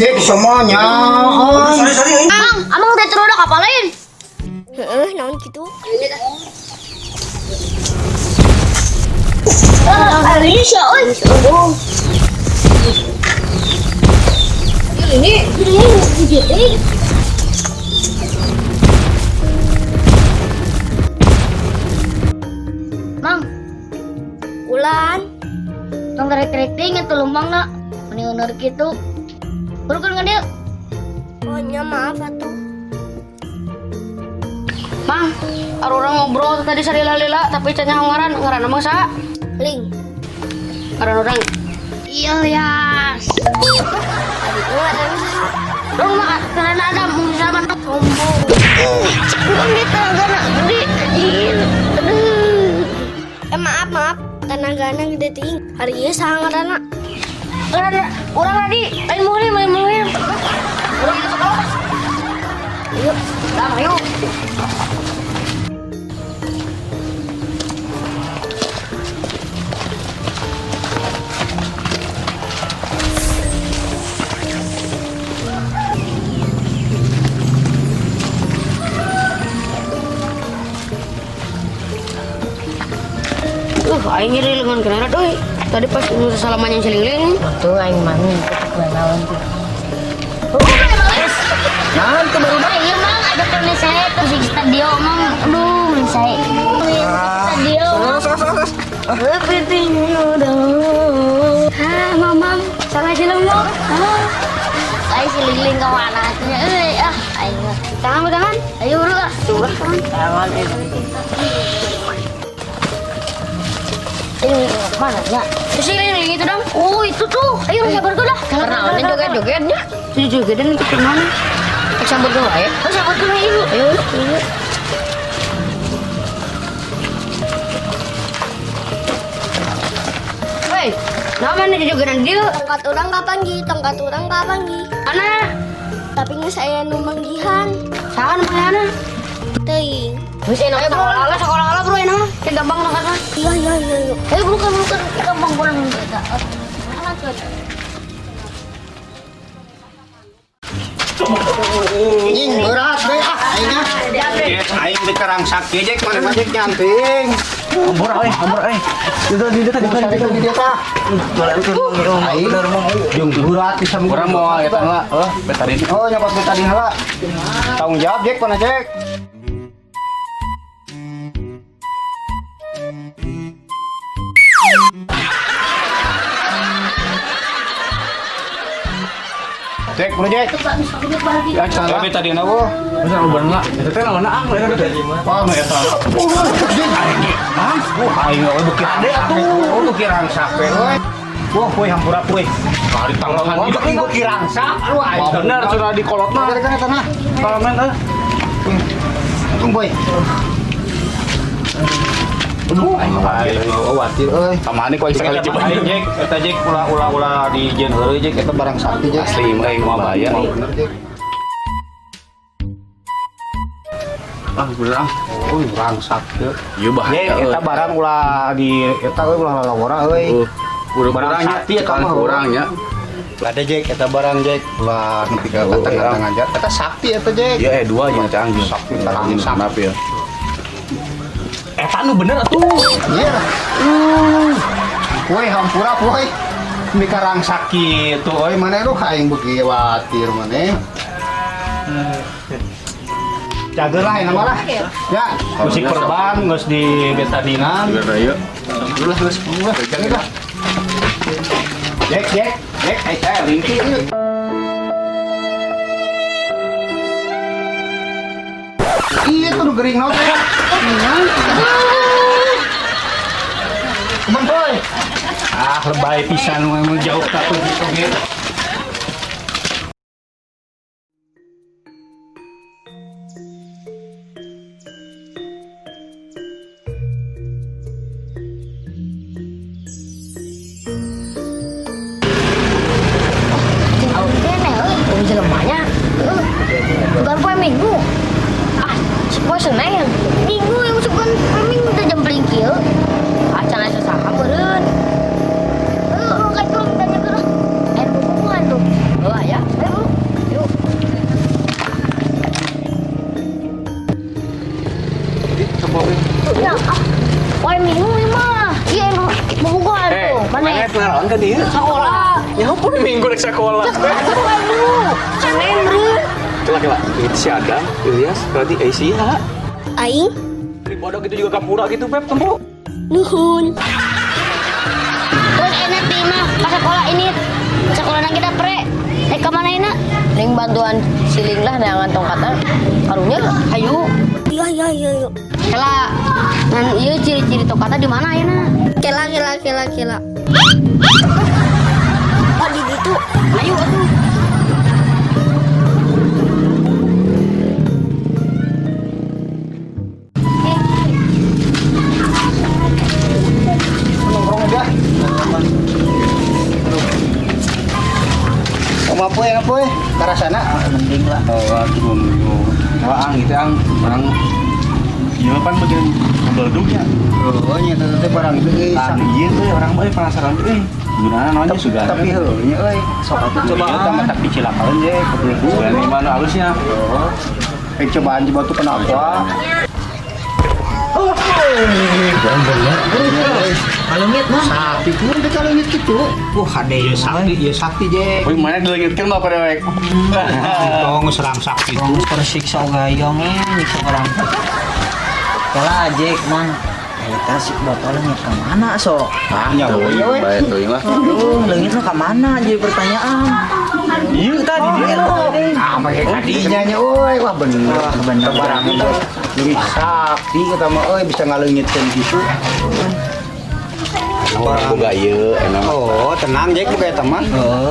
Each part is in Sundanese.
Jek semuanya. Sorry, sorry euy. Mang, amang udah terus kapal lain. Heeh, naon kitu? Ah, ini sih, oi. Ini. Mang, Ulan. tong tarik-tarik ting itu lumbang na. Mending undur gitu. Buru kan dia. Oh nya maaf atuh. Mang, orang ngobrol tadi salila-lila tapi can nyaho ngaran, ngaran emang sa? Ling. Ngaran orang Ilyas. Tadi tuh ngaran saha? Dong mah ngaran Adam, mun sama Sombong. Bukan gitu, gana gede. Aduh. Eh maaf maaf, tenagana gede teuing. Hari ieu saha ngaranna? Ngaran urang tadi, lain muhrim, lain muhrim. Urang itu sekolah. Ayo. Dah, ayo. Aing nyeri lengan kenara euy. Tadi pas salaman yang selingling. Tuh aing mah ngikut naon tuh. Nah, itu baru Iya mang, ada temen saya terus di stadion mang. Aduh, saya. Stadion. Everything you do. Ah, mamam, sama si lembok. Ah. Aing si lingling ke mana? Euy, ah, aing. Tangan tangan. Ayo bro ah. Tuh, tangan. Tangan itu. Ayo mana ya? Si lingling itu dong. Oh, itu tuh. Ayo sabar tuh dah. Karena joget-jogetnya. Joget-jogetan itu mana? Sabar tuh ayo. Oh, sabar tuh ayo. Ayo. Ayo. Hei, nama nih jogetan dia? Tongkat urang kapanggih, tongkat urang kapanggih. Ana, Tapi geus aya nu manggihan. saha nu mana? Teuing. Wis enak Ayo bro, ala sekolah ala bro enak mah. Kayak gampang nangkat mah. Iya iya iya iya. Ayo bukan bukan gampang pulang kita. Nying berat deh ah aing ah. Aing di karangsak ge Jek mana mah Jek nyanting. Hampura euy, hampura euy. Itu di dieu tadi Tadi di dia tah. Aing jeung berat bisa Urang mau eta lah, oh, betadine. Oh, nyokot betadine heula. Tanggung jawab Jek mana Jek? Jek, bro Jek. Ya, salah betadine wo. Bisa bener lah. Eta teh naon ang eta teh. Wah, nu eta. Aing ge, Mang. Wah, aing euy beuki hade atuh. Oh, beuki rangsak we euy. Wah, poe hampura poe. Nah, di tanggahan Wah, beuki beuki rangsak. Aduh, aing. Wah, bener sudah dikolot mah. Kan eta nah. Salaman eh. Untung boy. Aduh, aing Khawatir euy. Tamane ku aing sekali coba. Aing Jek, eta Jek ulah ulah ulah di jen heureuy Jek eta barang sakti Jek. Asli mah aing mah bahaya. Bener Jek. Ah, bener ah. Oh, rangsak teu. Ieu bahaya. Jek, eta barang ulah di eta euy ulah lalawara euy. Udah Barang kurangnya, sakti eta mah kurangnya. Ada Jek, eta barang Jek ulah nepi ka tengah-tengah aja. Eta sakti eta Jek. Iya, dua jeung teh anjing. Sakti rangsak. Kenapa ya? Eta nu bener atuh. Iya. Woi, hampura woi. Mika rangsak kitu euy maneh lu aing beuki khawatir maneh. Jaga lah ini mah lah. Ya, Musik perban geus di betadinan. Bener ieu. Ulah geus ulah jaga lah. Jek, Jek, Jek, eh saya ringkih ieu. Iya tuh nu gering naon teh. Kumaha boy? Ah, lebay pisan emang jauh ka tuh gitu ge. Kene euy, Om jelemanya. Bukan poe Minggu. Ah, poe Senin. Minggu yang bukan poe Minggu teh jam paling kieu. Acan asa saha meureun. Heuh, urang ka itu tanya ke lah. Air buku. tempo. Ya, ah. Poe Minggu ieu mah. Iya emang bobogohan tuh. Mana? Mana kenalan ka dieu? Sekolah. Ya pun Minggu rek sekolah. Sekolah dulu. Senin, bro. Kela kela. Itu si Adam, Ilyas, berarti Aisyah. Aing Di bodoh gitu juga kapura gitu, Beb, tempo. nuhun. Terus enak di mah pas sekolah ini sekolah nang kita pre. Rek ka mana enak? Ning bantuan siling lah neangan tongkatna. Karunya Ayo. Iya iya iya iya. Kela. Ngan ieu ciri-ciri tongkatna di mana ayeuna? Kela kela kela kela. Oh di ditu. Ayo atuh. Nongkrong udah. Sama apa ya apa ya? Karasana mending lah. Oh, aku belum. Wah, ang itu ang orang Iya pan bagian beledugnya. Oh, nya teh barang itu euy. Tah ieu euy orang mah euy penasaran euy. Gunana naonnya sudah. Tapi heuh nya euy, sok atuh Coba cobaan sama tapi cilakaeun je kebeledug. Sudah nih mana halusnya. Oh. Eh cobaan coba tuh kenapa? Kalengit mah. Sakti pun teh kalengit kitu. Wah, hade Ya sakti, ya sakti je. Wih, mana dilengitkeun mah pada wek. Tong serang sakti Tong tersiksa gayong eh nyiksa orang. Kela Jack mang. Eta si bapak leungit ka mana sok? Ah, Ya, we. bae teuing lah. Aduh, leungitna ka mana jadi pertanyaan. Iya tadi dia. Ah, pakai kadinya nya euy. Wah bener. Wah, bener. Barang itu lebih sakti kata mah euy bisa ngaleungitkeun kitu. Orang boga ieu emang. Oh, tenang Jack buka eta mah. Heeh.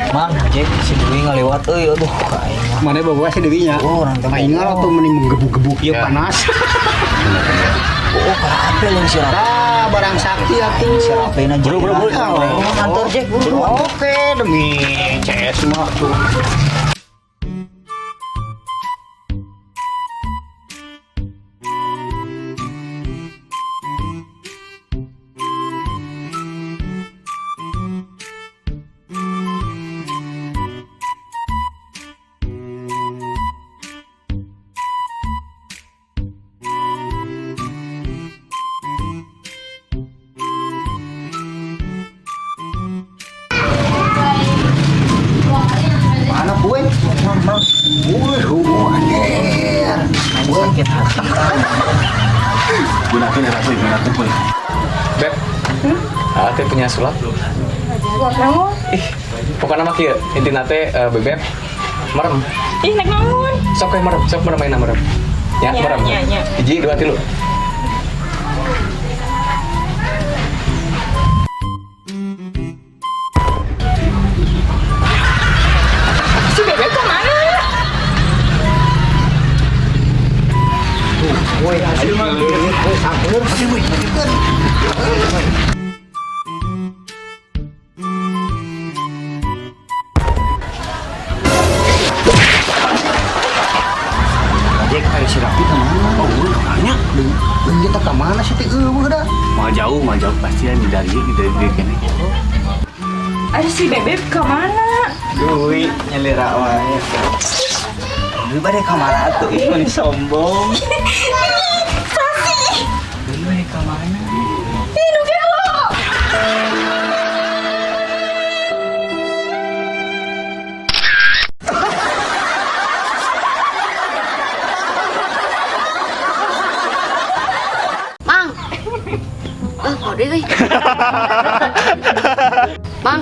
Mang, Jack si Dewi ngaliwat euy, aduh ka aing mah. Mana bawa si Dewinya? Oh, orang teh Aing lah tuh meni menggebu-gebu kieu Ya. panas. Oh, ka apa leung si Rapi? Ah, barang sakti atuh. Si Rapi na Buru, buru, buru. Oh, kantor Jack buru. Oke, demi CS mah tuh. Mana gue? Mang, mang. Wih, anjir. Aing sakit hati. Gunakeun ya Rasul, gunakeun poe. Beb. Ah, teh punya sulap. Ih, pokoknya mah kieu, intina teh bebeb merem. Ih, naik naon? Sok we merem, sok merem ayeuna merem. Ya, Ya, merem. ya, ya. Hiji, dua, tilu. Si Bebek kemana? Woi, asli mah. Woi, sangkur. Woi, Jack, ari si Rapi kemana? Oh, kemana? Deung kita kemana sih teh eueuh dah. Mau jauh pasti di dari kene. Ada si Bebek kemana? Dewi nyelira wae. Dewi bade ka mana atuh ih meni sombong. Sasi! Dewi bade ka mana? Ih, nu gelo! Mang. Ah, kode euy. Mang.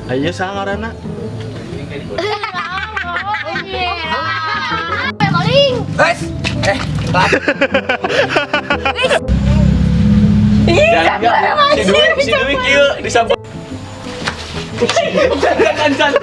Ayo sangarana. Eh, maling. Jangan si Dwi, si Dwi kieu disambut. Jangan, jangan.